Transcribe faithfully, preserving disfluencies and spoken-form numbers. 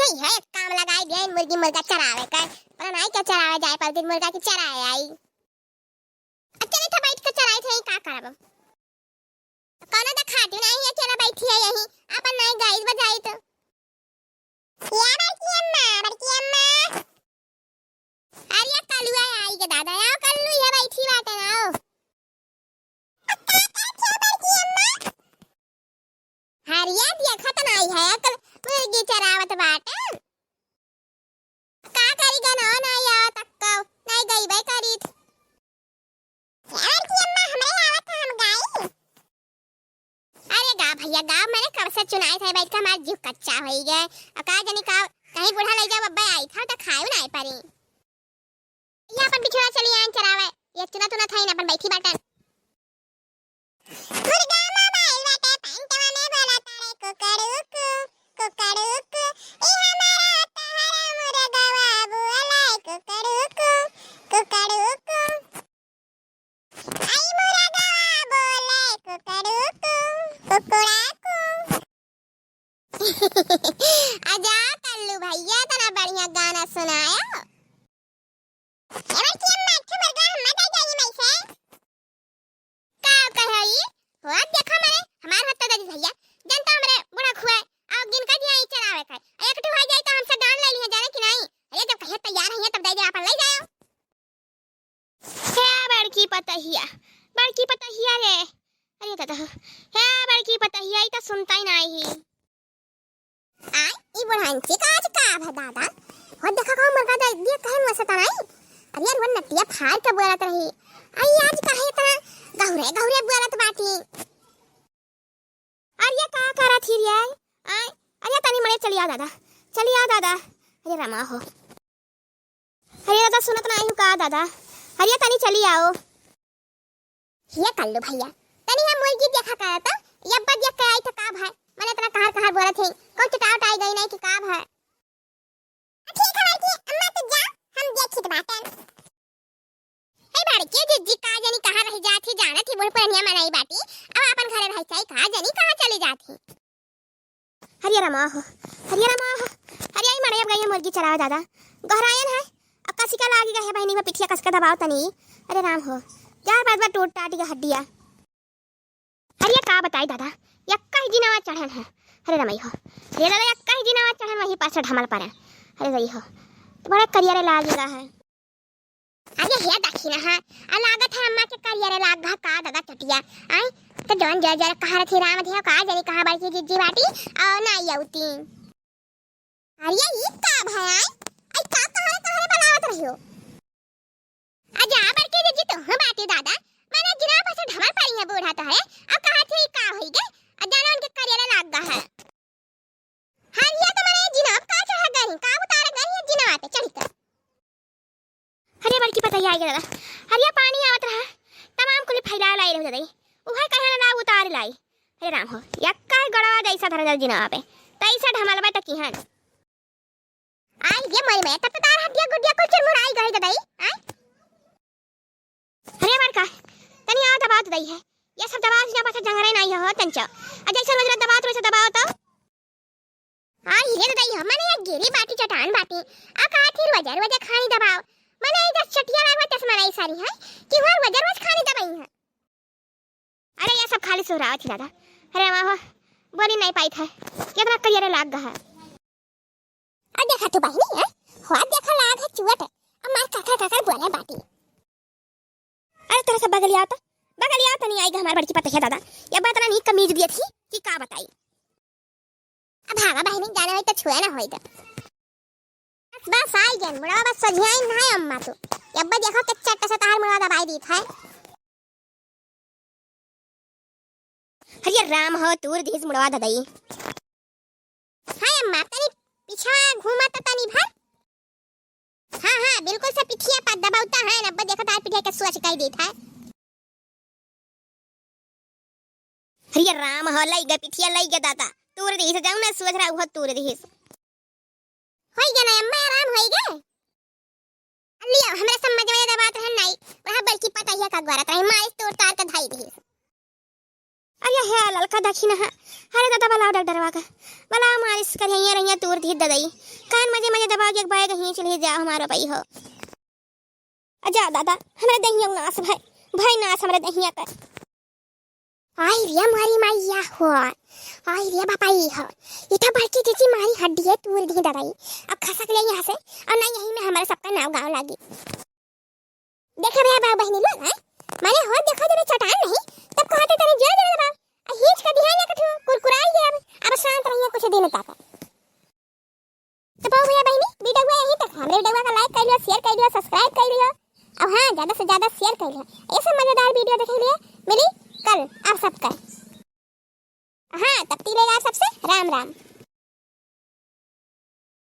है, एक काम लगाई दिया इन मुर्गी मुर्गा चरावे का। पता नहीं क्या चरावे जाए, पर दिन मुर्गा की चराए आई। अच्छा, नहीं था, बैठ के चराई थे, का करब? कौनो तो खाती नहीं है, अकेला बैठी है यहीं, अपन नहीं गाई बजाई तो। या बड़की अम्मा, बड़की अम्मा। अरे कलुआ आई के दादा, आओ कल्लू, ये बैठी बाटे ना, आओ। अक्का, का क्या बड़की अम्मा? हरिया देखत नाई है, कल मुर्गी चरावत बाटे। का करी गनो, नाई आवत अक्का, नाई गईबे करीत। ए बड़की अम्मा, हमरे आवत है, हम गाई। अरे गा भैया गा, मने कब से चुनाए थे, बैठ के हमार जीव कच्चा होई गए। आ का जानी का, कहीं बूढ़ा लई जाओ, अब्बे आई था तो खाए ना पारी। ये अपन पिछवा चली आन चरावे, ये चुना तुना था ही ना, अपन बैठी बाटन। मुर्गा मोबाइल बाटे, पैंटवा में बोला तारे कुकड़ूकू, कुकड़ूकू। ई हमारा तहरा मुर्गवा बोले कुकड़ूकू, कुकड़ूकू। आई मुर्गवा बोले कुकड़ूकू, कुकड़ाकू। आजा कल्लू भैया, इतना बढ़िया गाना सुनाया। ए बड़की अम्मा, एक ठो मुर्गा हम मत जाई मई से। का कहे ई? हो, देखा मने, हमार होत तो दे दी भैया। जनता हमरे बूढ़ा खुए, आओ गिन कर दिया ई चरावे का। एक ठो हो जाए तो हमसे गान ले लिहे, जाने कि नहीं? अरे जब कहे तैयार है तब दे दे, अपन ले जाओ। हे बड़की पतहिया, बड़की पतहिया रे। अरे दादा हो, हे बड़की पतहिया, ई तो सुनता ही नहीं। आय, ई बुढ़ांची का आज का भा दादा? हो देखा कहूँ मुर्गा दे दिया, कहे मुँह से तनाई। अरे यार, वो नतिया फाड़ के बोलत रही। आई आज काहे इतना गहुरे गहुरे बोलत बाटी? अरे ये का करत ही रे? आय, अरे तनी मने चली आओ दादा, चली आओ दादा। अरे रमा हो, अरे दादा सुनत ना आई हूँ का दादा? अरे तनी चली आओ। ये कल्लू भैया, तनी हम मुर्गी देखा करत, यब्बा देख के आई तो का भाई? मने इतना कहर कहर बोलत है, कौन चटाव टाई गई नहीं कि का भाई? ठीक है बड़की अम्मा, तू जा, हम देखित बाटन। हे बड़की जिज्जी, का जानी कहाँ रह जात ही, जानत ही बूढ़ पुरनिया मनई बाटी, अब अपन घरे रह जाई, का जानी कहाँ चली जात ही। हरिया रामा हो, हरिया रामा हो, हरिया ही मड़े अब गई है मुर्गी चरावे दादा, गहरायन है, अब कसी का लागी गई है बहिनी में पिठिया कस के दबाओ तनी, अरे राम हो, चार पाँच बार टूट टाट गया हड्डिया। अरे का बताई दादा, यक्का ही जिनावा चढ़न है। अरे रमई हो, अरे दादा यक्का ही जिनावा चढ़न वही पाछे ढमल पड़े। अरे रही हो, तो बड़ा करिया रे लाग गया है। अरे हे दखिना है, आ लागत है अम्मा के करिया रे लाग गा का दादा चटिया। आई, तो जौन जय जय कहा रथी राम थे का जनी कहा बड़की जिज्जी बाटी, और ना आउती। अरे ई का भय आई? आई का कहरे कहरे बलावत रहियो? अजा बड़की जिज्जी तो हूँ बाटी दादा, मने जिना पाछे ढमल पड़ी है बूढ़ा तोहरे, अब कहा थे ई का होई गे? अब जानो उनके करिया रे लाग गा है। हरिया तो मने जिना का चढ़ा गई, का उतार गई है जिना पे चढ़ी कर। अरे बड़की पतैया आई गे दादा, हरिया पानी आवत रहा, तमाम कुली फैला लाई रहो दादा, उहे कहे ना उतार लाई। अरे राम हो, यक्का गड़वा जैसा धरा जल जिना पे, तैसा ढमल बा टकी हन। आई ये मरी मैं, तब तो तार हड्डिया गुड्डिया कुल चुरमुराई गई दादा, आई। अरे बड़का, तनी आ दबाओ तो दई है। ये सब दबाओ ना, पाछे जंगरे नहीं हो तंचो। आ जैसे रोज रोज दबाओ तो वैसे दबाओ तो। हाँ, हीरे तो दई हो, मने ये गिरी बाटी चट्टान बाटी। आ कहा थी रोजा रोजा खानी दबाओ। मने ये जस चटिया लागवा तस मनाई सारी है कि वहाँ रोजा रोज खानी दबाई है। अरे ये सब खाली सुहरावत ही दादा। अरे वाह, बोली नहीं पाई था। कितना करियर लाग गा है। आ देखा तू बहिनी है, हो देखा लाग है चुअट, अब मार काकर काकर बोले बाटी। अरे तोरा सब बगलिया तो, बगलिया तो नहीं आई गा हमार बड़की पतैया दादा, ये बात ना नहीं कमीज दिए थी कि का बताई। अब भागा बहिनी जाने होई तो छुए ना होई तो। बस बस आई गन बुढ़वा बस सझियाई ना है अम्मा तू, ये अब देखो के चट्ट से तार मुड़ा दबाई दी था। हरियर राम हो, तूर दीस मुड़वा ददई। हाय अम्मा, तनी पीछा घूमा तो तनी भर। हाँ, हाँ, बिल्कुल से पिठिया पर दबावता है ना, अब देखो तार पिठिया के सोच कह देत है। हरियर राम हो, लई गे पिठिया, लई गे दादा। तूर दीस, जाऊ ना सोच रहा, वो तूर दीस। होई गे ना अम्मा, आराम होई गे। लियो, हमरे समझ में दबात रहन नाई, वह बड़की पतैया का गोरत रही, मारिस तोड़ तार के धाई दिहिस। अरे हे ललका दखिना है। अरे दादा, बलाओ डॉक्टरवा का। बलाओ, मालिस करिया, रहिया तूर दी ददई। कान मजे मजे दबाओ, एक बाय कहीं चलिए जाओ हमारा भाई हो। अजा दादा, हमरा दहिया नास भाई, भाई नास हमरा दहिया का। आई रे मारी माइया हो, आई रे बापाई हो, इता बड़की जीजी मारी हड्डिये तूर दी दवाई। अब खसक ले यहाँ से, और ना यही में हमारे सबका नाव गाँव लागी। देखा भैया बाबू बहनी लोग, हैं? माने हो देखो जब चटान नहीं, तब कहते तनी जोर जोर दबाओ। आ हीच का दिहाई ना कठू, कुरकुराई गया अब, अब शांत रहिए कुछ दिन तक। तो बाबू भैया बहनी, वीडियो यहीं तक। हमरे वीडियो का like कर लियो, share कर लियो, subscribe कर लियो। और हाँ, ज्यादा से ज्यादा share कर लियो। ऐसे मजेदार वीडियो देखे लिए मिली कल आप सबका। हाँ, तब तक ले आप सबसे राम राम।